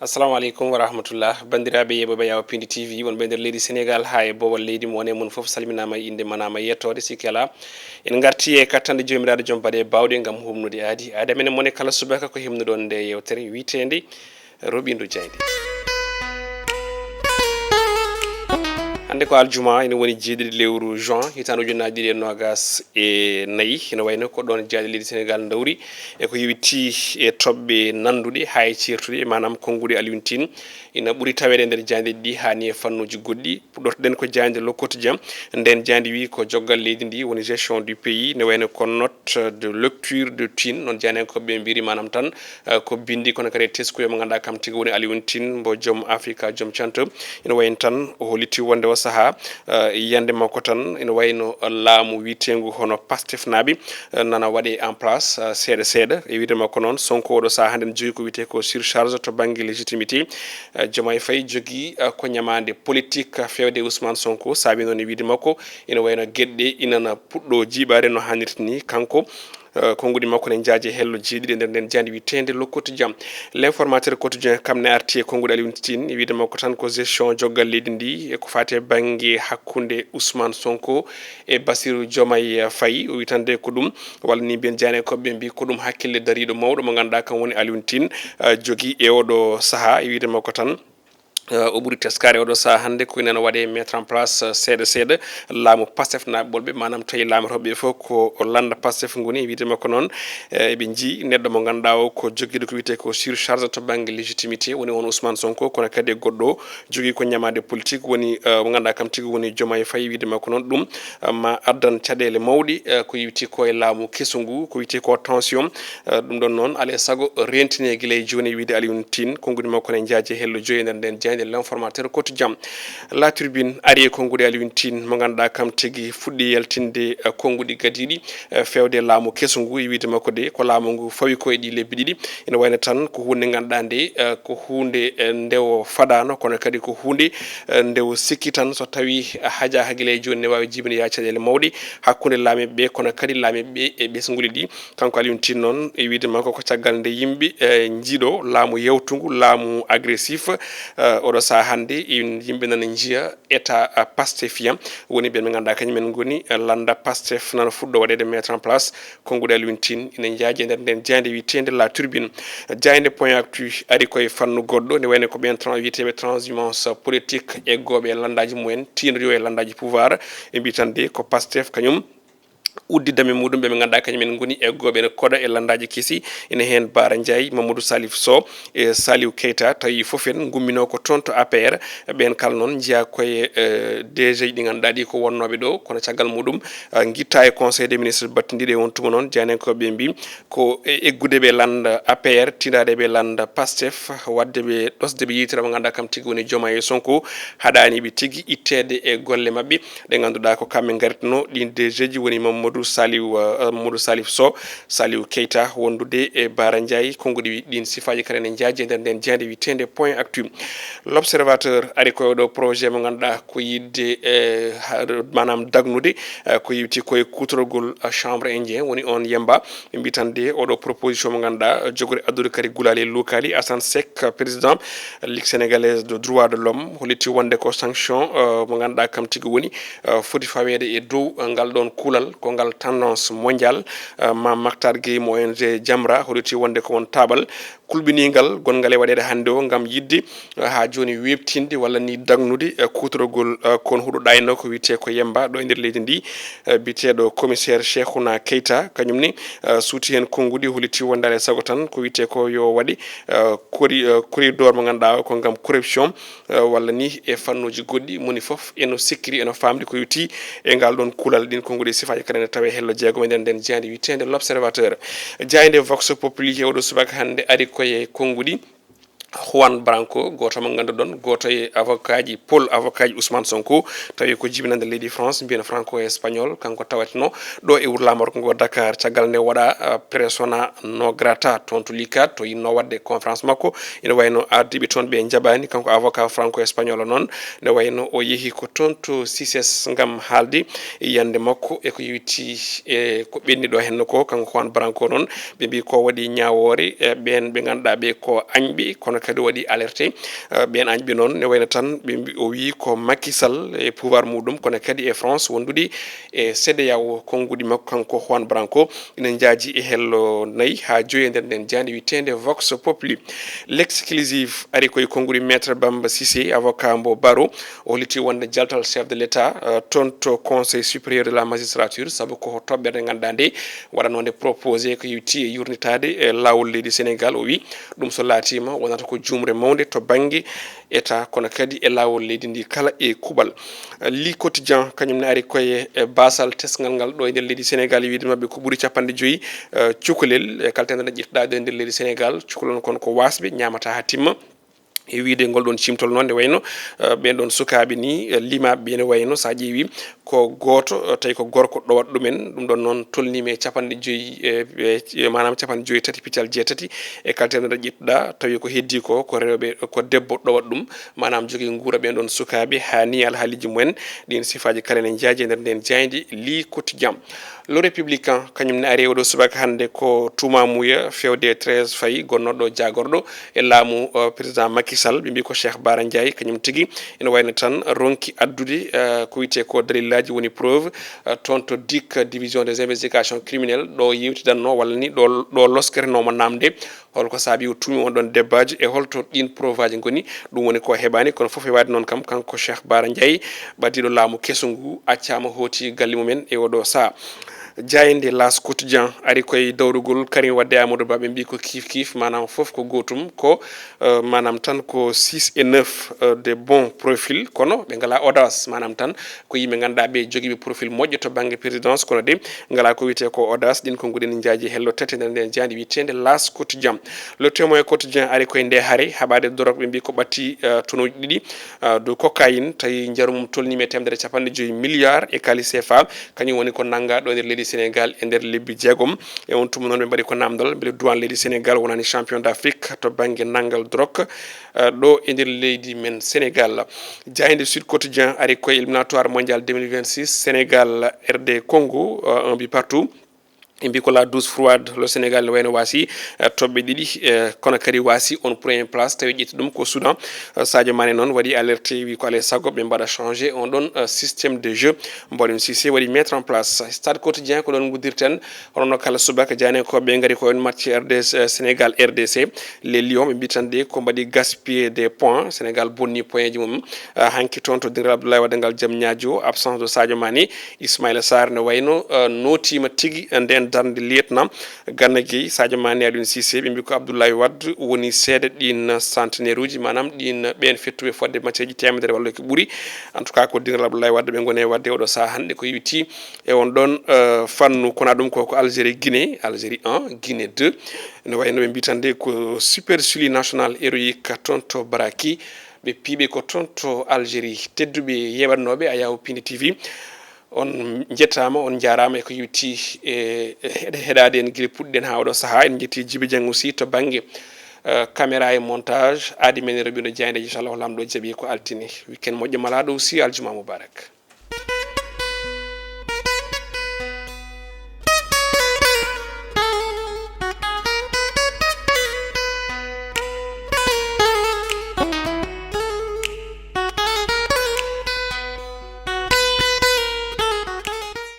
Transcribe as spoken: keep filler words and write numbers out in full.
Assalamu aleykum wa rahmatullah. Banndiraaɓe yeeɓooɓe Yawo Pindi T V, wonɓe nder leydi Senegaal haa e boowal leydi, mo wonee mon fof salminaama e innde, manaama e yettoode, sikke alaa. En ngartii e kattande Joomiraaɗo Joom Baɗe Baawɗe ngam humnude aadi. Aadi amen e mone kala subaka ko himnuɗon nde yeewtere wiyeteende Roɓindo Jaaynde. Hannde ko aljuma, ina woni jeeɗiɗi lewru juin, hitaande ujunaaji ɗiɗi e noogas e nayi. Ina wayno ko ɗoon jaaɗe leydi Senegaal ndawri e ko yowitii e toɓɓe nannduɗe haa e ceertuɗe, maanaam konnguɗi Alioune Tine, ina ɓuri taweede nder jaayndeeji ɗi haa ni e fannuuji goɗɗi. Puɗɗortoɗen ko jaaynde Le Quotidien. Ndeen jaaynde wiyi ko joggal leydi ndi woni gestion du pays, ne wayno ko note de lecture de Tine, noon jaayndiyankooɓe ɓe mbiri, maanaam tan, eh, ko binndi kono kadi e teskuya mo ngannduɗaa kam tigi woni Alioune Tine, mbo joom Afrika, joom canto. Ina wayno tan o holliti wonde o sahaa, eh, yiyannde makko tan ina wayno laamu wiyeteengu hono Pastef naaɓe, eh, nana waɗe en place, eh, seeɗa seeɗa. E wiyde makko noon, Sonko oɗo sahaa hannde ne jogii ko wiyetee ko surcharge to bannge légitimité. Eh, Diomaye Faye jogii, eh, ko ñamaande politique feewde Ousmane Sonko, saabi noon e wiyde makko ina wayno geɗe ɗe inana puɗɗoo jiiɓaade no haanirta ni. Kanko, eh, konnguɗi makko ne njaaje hello jeeɗiɗi e nder nden jaaynde wiyeteende Le Quotidien. L'Informateur Quotidien kam ne arti e konnguɗi Alioune Tine, e wiyde makko tan ko gestion joggal leydi ndi e ko faati e bannge hakkunde Ousmane Sonko e Bassirou Diomaye Faye. O wi tan de ko ɗum, walla ni mbiyen jaayndiyankooɓe ɓe mbi ko ɗum hakkille dariiɗo mawɗo mo ngannduɗaa kam woni Alioune Tine, eh, jogii e oɗo sahaa. E wiyde makko tan, eh, o ɓuri teskaade oɗo sahaa hannde ko ina waɗe mettre en place, eh, seeɗa seeɗa laamu Pastef naaɓe ɓolɓe, maanaam tawi laametooɓe ɓe fof ko lannda Pastef ngoni. E wiyde makko noon, eh, eɓe njii neɗɗo mo ngannduɗaa o ko jogiiɗo ko wiyetee ko surcharge to bannge légitimité, woni on Ousmane Sonko, kono kadi e goɗɗo o jogii ko ñamaande politique, woni, eh, mo ngannduɗaa kam tigi woni Diomaye Faye. Wiyde makko noon ɗum, eh, ma addan caɗeele mawɗe, eh, ko yowiti ko e laamu keso ngu, ko wiyetee ko tension. Eh, ɗum ɗoon noon, alaa e sago, reentinee gila e jooni, e wiyde Alioune Tine, konnguɗi makko ne njaaje hello joyi e nder nden jaaynde L'Informateur Quotidien. La Tribune ari e konnguɗi Alioune Tine, mo ngannduɗaa kam tigi fuɗɗi yaltinde, eh, konnguɗi gadiiɗi, eh, feewde laamu keso ngu. E wiyde makko de, ko laamu ngu fawi ko e ɗii lebbi ɗiɗi. Ina wayno tan ko huunde ngannduɗaa nde, eh, ko huunde, eh, nde o faɗaano, kono kadi ko huunde, eh, nde o sikki tan so tawii hajaaka gila e jooni ne waawi jibinde yaa caɗeele mawɗe hakkunde laamiiɓe ɓe, kono kadi laamiiɓe ɓe e ɓesnguuli ɗi. Kanko Alioune Tine noon, e wiyde makko, ko caggal nde yimɓe, eh, njiiɗo laamu yawtungu, laamu agressif, eh, oɗo sahaa hannde, in-, yimɓe nana njiya état, eh, pastefien, woni ɓeen ɓe ngannduɗaa kañum en ngoni, eh, lannda Pastef nana fuɗɗo waɗeede mettre en place, konnguɗi Alioune Tine ina njaaje nder nden jaaynde wiyeteende La Tribune. Jaaynde Point Actu ari koye fannu goɗɗo, nde wayno ko ɓeen tran-, wiyeteeɓe transhumance politique, eggooɓe e lanndaaji mumen, tiindodiiɓe e lanndaaji pouvoir, ɓe mbi tan de ko Pastef kañum uddi dame muɗum ɓe, ɓe ngannduɗaa kañum en ngoni eggooɓe ene koɗa e lanndaaji kesi, ene heen Bara Ndiaye, Mamadou Salif Sow e Saliou Keita. Tawi fof en ngumminoo ko toon to A P R, ɓeen kala noon njiyaa koye, eh, D G ji ɗi ngannduɗaa ɗi ko wonnooɓe ɗo, kono caggal muɗum, eh, ngittaa e Conseil des ministres battindiiɗo e on tuma noon, jaayndiyankooɓe ɓe mbi ko e eggude ɓe lannda A P R, tiindaade ɓe lannda Pastef, waɗde ɓe ɗosde ɓe yiytira mo ngannduɗaa kam tigi woni Diomaye e Sonko, haɗaani ɓe tigi itteede e golle maɓɓe. Ɗe ngannduɗaa ko kamɓe ngaritno ɗiin D G ji woni Mamadou Saliou, eh, Mamadou Salif Sow, Saliou Keita, wondude e Bara Ndiaye, konnguɗi ɗiin sifaaji kala ene njaaji e nder nden jaaynde wiyeteende Point Actu. L'Observateur ari koye oɗo projet mo ngannduɗaa ko yiɗde, eh, ha-, maanaam dagnude, eh, ko yowiti koye kuutorgol, eh, chanvre indien, woni on yemba. Ɓe mbi tan de oɗo proposition mo ngannduɗaa, eh, jogori addude kadi gulaali e lukaali. Assane Seck, président Ligue sénégalaise de droit de l'homme, holliti wonde ko sanction, eh, mo ngannduɗaa kam tigi woni, eh, foti faweede e dow, eh, ngal ɗoon kuulal, ko ngal tendance mondial. Eh, Mame Mactar Guèye mo O N G Jamra holliti wonde ko won taaɓal kulɓiniingal gonngal e waɗeede hannde o ngam yiɗde, eh, haa jooni weeɓtinde walla ni dagnude, eh, kuutorgol, eh, kon huɗo ɗayno ko wiyetee ko yemba ɗo e nder leydi ndi, eh, biyeteeɗo commissaire Cheikhouna Keita, kañum ni, eh, suuti heen konnguɗi, holliti wonde alaa e sago tan ko wiyetee ko yo waɗe, eh, corri-, eh, corridor mo ngannduɗaa o ko ngam corruption, eh, walla ni e fannuuji goɗɗi, moni fof eno sikkiri, eno faamdi ko yowiti e ngal ɗoon kuulal. Ɗiin konnguɗi sifaaji kala ene tawee hello jeegom e nder nden jaaynde wiyeteende L'Observateur. Jaaynde Vox Populi e oɗo subaka hannde ari koye konnguɗi Juan Branco, gooto mo ngannduɗon, gooto e avocat ji, pôle avocat ji Ousmane Sonko, tawi ko jibinannde leydi France, mbiyen franco espagnol, kanko taweteno ɗo e wuro laamorgo ngo Dakar, caggal nde waɗa, ah, persona non grata toon to Likat, to yinno waɗde conférence makko. Ina wayno ardiiɓe toon ɓe njaɓaani, kanko avocat franco espagnol o noon, ne wayno o yehi ko toon to Cices ngam haalde e yiyannde makko e ko yowiti e ko ɓenni ɗo henno ko. Kanko Juan Branco noon, ɓe mbi ko waɗi ñaawoore, e ɓeen ɓe ngannduɗaa ɓe ko añɓe, kono kadi waɗi alerté. Eh, ɓeen añɓe noon ne wayno tan ɓe mbi-, o wii ko Macky Sall e pouvoir muɗum, kono kadi e France wondude e C D A O. Konnguɗi makko kanko Juan Branco ina njaaji e hello nayi haa joyi e nder nden jaande wiyeteende Vox Populi. L'exclusive ari koye konnguɗi Maître Bamba Cissé, avocat mbo Baro, o holliti wonde jaltal chef de l'État, eh, toon to Conseil supérieur de la magistrature, sabu ko toɓɓere nde ngannduɗaa nde waɗanoo nde proposé ko yowiti e yurnitaade e laawol leydi Sénégal. O wi ɗum so laatiima wonata ko juumre mawnde to bannge État, kono kadi e laawol leydi ndi kala e kuuɓal. Le Quotidien kañum ne ari koye e baasal tesngal ngal ɗo e nder leydi Sénégal, wiide maɓɓe ko ɓuri capanɗe joyi, eh, cukalel e kala tenɗe ɗe ƴettuɗaa ɗo e nder leydi Sénégal. Cukalel on kon ko waasɓe, ñaamata haa timma. E wiide ngol ɗon cimtol noon, nde wayno, eh, ɓeen ɗon sukaaɓe ni, eh, limaaɓe ɓe ne wayno, so a ƴeewi ko gooto, eh, tawi ko gorko ɗowat ɗumen. Ɗum ɗon noon tolniima e capanɗe joyi, eh, eh, maanaam capanɗe joyi tati piccal jeetati e kala tenɗe ɗe ƴettuɗaa, tawi ko heddii ko, ko rewɓe, ko debbo ɗowat ɗum, maanaam jogii nguura ɓeen ɗon sukaaɓe. Haa ni alhaaliji mumen ɗin sifaaji kala ne njaaji e nder nden jaaynde Le Quotidien. Le Républicain kañum ne ari oɗo subaka hannde ko tuumamuya fewde treize Faye, gonnooɗo jaagorɗo e laamu, eh, président Macky Sall, ɓe mbi ko Cheikh Bara Ndiaye, kañum tigi ene wayno tan ronki addude, eh, ko wiyetee ko dalillaaji, woni preuve, eh, toon to dic, division des investigations criminelles, ɗo yewtidanno walla ni ɗo, ɗo loskerenoomo naamde. Holko saabi o tuumi on ɗon debbaaji e holto ɗin preuveaji ngoni? Ɗum woni ko heɓaani, kono fof e waɗde noon kam, kanko Cheikh Bara Ndiaye, ɓadiiɗo laamu keso ngu, accaama hooti galle mumen e oɗo sahaa. Jaaynde L'As Quotidien ari koye dawrugol Karim Wade e Amadou Ba, ɓe mbi ko kiif kiif, maanaam fof ko gootum, ko, eh, maanaam tan ko six et neuf, eh, de bon profil, kono ɓe ngalaa audace, maanaam tan ko yimɓe ngannduɗaa ɓe jogiiɓe profil moƴƴo to bannge présidence, kono de ngalaa ko wiyetee ko audace. Ɗin ko nguɗen njaaji hello tati nder nden jaaynde wiyeteende L'As Quotidien. Le Témoin Quotidien ari koye nde hare, haɓaade dorog ɓe mbi ko ɓatti, eh, tonuuji ɗiɗi, eh, dow cocaïne, tawi njaru mum tolniima e teemedere capanɗe joyi milliards e kaalis C F A. Kañum woni ko nanngaa ɗo e nder leydi Sénégal e nder lebbi jeegom. E on tuma noon ɓe mbaɗi ko namdal, mbele duwaan leydi Sénégal wonani champion d'Afrique to bannge nanngal dorog, eh, ɗo e nder leydi men Sénégal. Jaaynde Sud Quotidien ari koye éliminatoire mondial deux mille vingt-six, Sénégal, R D Congo, eh, un but partout. Ɓe mbi ko la douche froide, le Sénégal ne wayno waasi, eh, toɓɓe ɗiɗi, eh, kono kadi waasi on premier place, tawi ƴetti ɗum ko Soudan. Eh, Sadio Mané noon waɗi alerte, wi ko alaa e sago ɓe mbaɗa changé on ɗon, eh, système de jeu mbo Aliou Cissé waɗi mettre en place. Stade Quotidien ko ɗon nguddirten, hono no kala subaka, jaaynakooɓe ngari ko on match R D C, eh, Sénégal R D C, les Lions, ɓe mbi tan de ko mbaɗi gaspillé des points, Sénégal bonni point ji mum. Eh, hanki toon to dental Abdoulaye Wade ngal Diamniadio, absence de Sadio Mané, Ismaïla Sarr ne wayno, eh, nootiima tigi e nden darnde lieutenant Gana Gueye, Sadio Mané, Aliou Cissé. Ɓe mbi ko Abdoulaye Wade woni seede ɗin centenaire uji, maanaam ɗin ɓeen fettuɓe fodde matcheji teemedere walla ko ɓuri. En tout cas, ko dental Abdoulaye Wade ɓe ngoni e waɗde oɗo sahaa hannde ko yowiti e on ɗon, eh, fannu. Kono ɗum ko, ko Algérie, Guinée, Algérie un, Guinée deux. Ne wayno ɓe mbi tan de ko Super Suli National Héroïque toon to Baraki. Ɓe piiɓe ko toon to Algérie. Tedduɓe yeeɓatnooɓe Ayaw Pindi T V, on njettaama, on njaaraama e ko yowiti e heɗe-, heɗaade en gila puɗɗiɗen haa oɗo sahaa. En njetti Jibi Jang aussi to bannge, eh, caméra e montage. Aadi men e roɓindo jaayndeeji, inchallahu Laamɗo jaɓi ko altine. Weekend moƴƴo malaaɗo aussi, aljuma mubarak.